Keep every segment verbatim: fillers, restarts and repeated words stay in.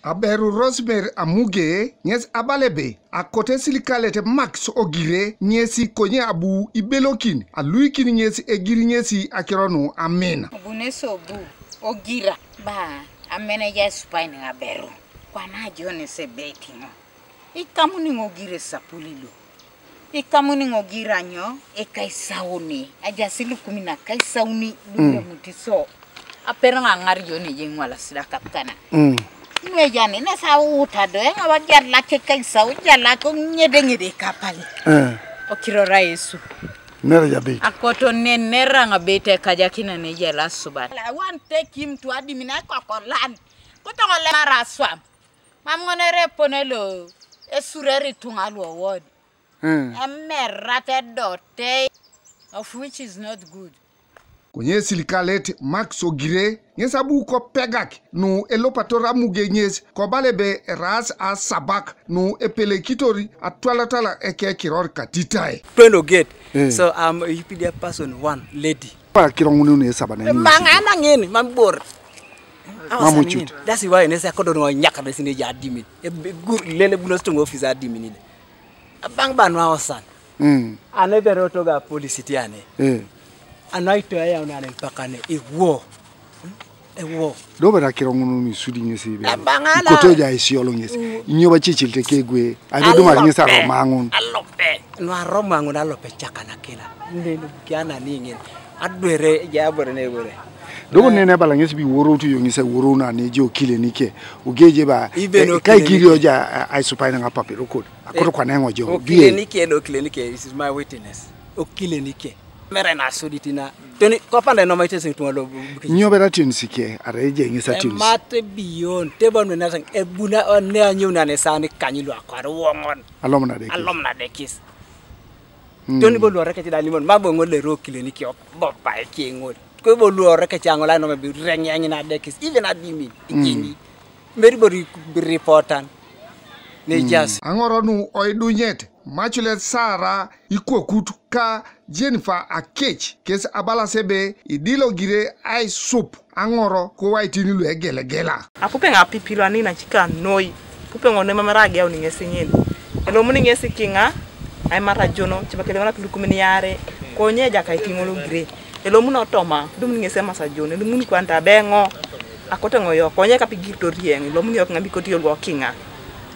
Aberu Rosemary Amuge ŋes abala ebe akote esilikalet Max Ogire ŋesi konye abu ibelokin aluikin ŋes egiri ŋesi akiro nu amin. Bunesi obu Ogira ba ameneja esupai niŋ aberu kwana ajones ebeit ŋo. Ikamuni ŋo Ogire esapuli lo. Ikamuni ŋo Ogire anyo ekaisauni. Ajasi lukumi na kaisauni. Mm. Dulemut iso. Aper ŋaŋar jo neje ŋwala sida kapkana. Mm. Nuejani nesa uta do eŋa wajalak ekaisau jalak ŋede ŋede kapali. Eh. Okirora Yesu. Nera jabit. Akoto ne nera ŋabit ekajakina neje lasubat. I want take him to admin ekokolan. Kutoŋo lemara aswam. Mam ŋonere epone lo esureri ituŋa luowod. Hmm. Emerat edote, of which is not good. Konye esilikalet Max Ogire ŋes abu kopegak nu elopator Amuge ŋes kobala ebe eraas asabak nu epelekitor atwalatala ekekiror katitai. Twende ogate. Eh. So I'm a U P D F person one, lady. Kwa kiro ŋuni ne saba na ŋini. Maŋana ŋini, mam bor. Mamucut. That's why nesi akodo no nyaka nesi ne ja admin. E gur lele buno stung office admin ile. Abang ba no aosan. Mm. Ane bere otoga police tiane. Eh. Ano ito ya unane mpaka ne iwo. Iwo. Do bere kiro ŋuni sudi ŋesi be. Abang ala. Ikoto ja isiolo ŋesi. Mm. Inyo ba chichil te kegwe. Ane do mar ŋesi aromaŋun. Alope. No aromaŋun alope chakana kila. Nenu kiana ni ŋin. Adwere ja bore ne bore. Dogo nene bala ŋesi bi woro tu yo ŋesi woro na ne jo kile nike. Ugeje ba. Ibe no eh, kai kile kirio nike. Ja a- ai supai na ngapa pero kod. Akoto kwa nengo jo. Okile nike do kile nike. This is my witness. Okile nike. Mere na sudi tina. Toni kopanda no maite sing tuŋa lo. Nyo bera tuni sike are je ŋesi tuni. Mate biyon te bon na sang ebuna ne anyo na ne sani kanyi lo akwar woŋon. Alom na dekis. Alom na dekis. Mm. Toni bo luore kece da limon ma bo ŋol lero kileni kiok bo pae kie ŋol. Ko bo luore kece aŋol ano me bi reŋeŋ na dekis even admin. Mm. Ikini. Meri bo ri- reportan. Ne jas. Aŋoro nu oidunyet maculet Sara ikwokut ka Jennifer Akech kes abalas ebe idilo Ogire aisup aŋoro kuwaitin luegelegela. Apupe ŋapipi lo anina cika noi. Apupe ŋo nemamera ageuni ŋesi ŋin. Elomuni ŋesi kiŋa aimara jono cipakelemanat lukumin yare. Konye ejakait ŋol Ogire. Elomuno toma, dumuni ŋesi emasa jon, elomuni kwan tabe ŋo. Akote ŋo yok, konye kapigiritor yeŋ, elomuni yok ŋamikot yoluo kiŋa.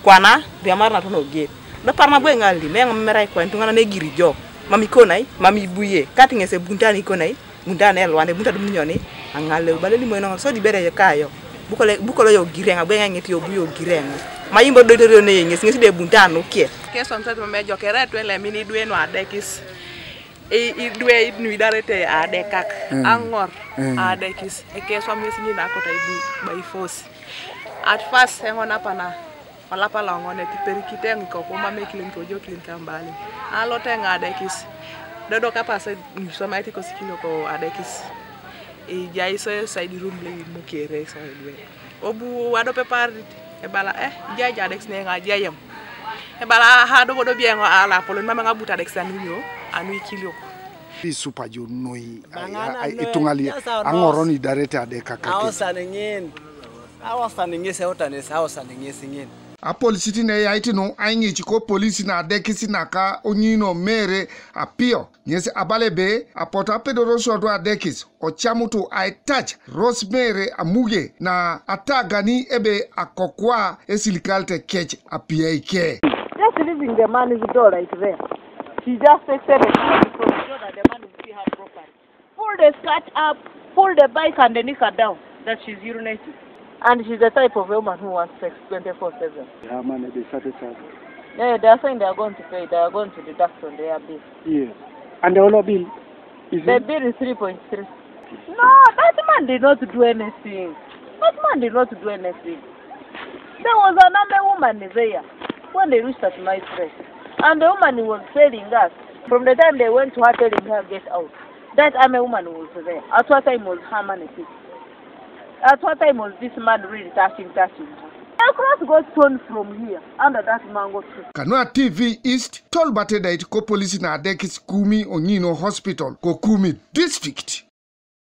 Kwana riamar naton oget. Dopar nabo eŋalim eŋ memerai kwa ituŋanan egiri jo. Mam ikonai mam ibuye kati ŋes ebunit ani ikonai. Ebunit ani elwan ebunit adum nyoni. Aŋaleu bala elimoi noŋon sodi bere kayo. Bukolo bukolo yo gireŋ abu eŋa eŋet yo bu yo gireŋ. Mayim bodoitorio neye ŋes ŋes de ebunit anuke. Keswam sati mam ejokere etwen lemin idwe nu adekis. Idwe nu idarete adekak. Aŋor. Adekis ekeswam ŋes ŋina akot aibu by force. At first eŋon apana. Olapa loŋonet iperikite eŋ ikoku mam ekilin kojo kilin kambali. Alote eŋ adekis. Dodo kapase nusomait ikosikilio ko adekis. Ijai so esaidi rum le imukere so edwe. Obu adope parit ebala eh ijai ja adekis ne eŋ ajai em. Ebala aha dobo dobi eŋ ala apolon mam eŋ abut adekis anu nyo anu ikiliok. Isupa jo noi ituŋalie aŋoron idarete adekakake. Aosan ŋin. Aosan ŋes eutanes aosan ŋes ŋin. Apolisit ne eyait nu aiŋic ko polisi na adekis naka onyino mere apio ŋes abala ebe apotu apedorosio do adekis ocamutu aitac Rosemary Amuge na atagani ebe akokwa esilikalete kec apiai ke. Just leaving the man's door right there. She just said, "Seven minutes from the door that the man will see her properly." Pulled the skirt up, pulled the bike and the knicker down that she's urinating. And she's the type of a woman who wants sex twenty-four seven. Yeah, man, they started that. Yeah, they are saying they are going to pay, they are going to deduct on their bill. Yes. And the whole bill is the bill is three point three. No, that man did not do anything. That man did not do anything. There was an army woman there when they reached at my place. And the woman was telling us, from the time they went to her telling her, "Get out," that army woman was there. At what time was her man a thief? At what time was this man really touching, touching her? A cross got thrown from here, under that mango tree. Kanua T V East, Tolbate Dait ko polisi na adekis Kumi Onyino Hospital ko Kumi District.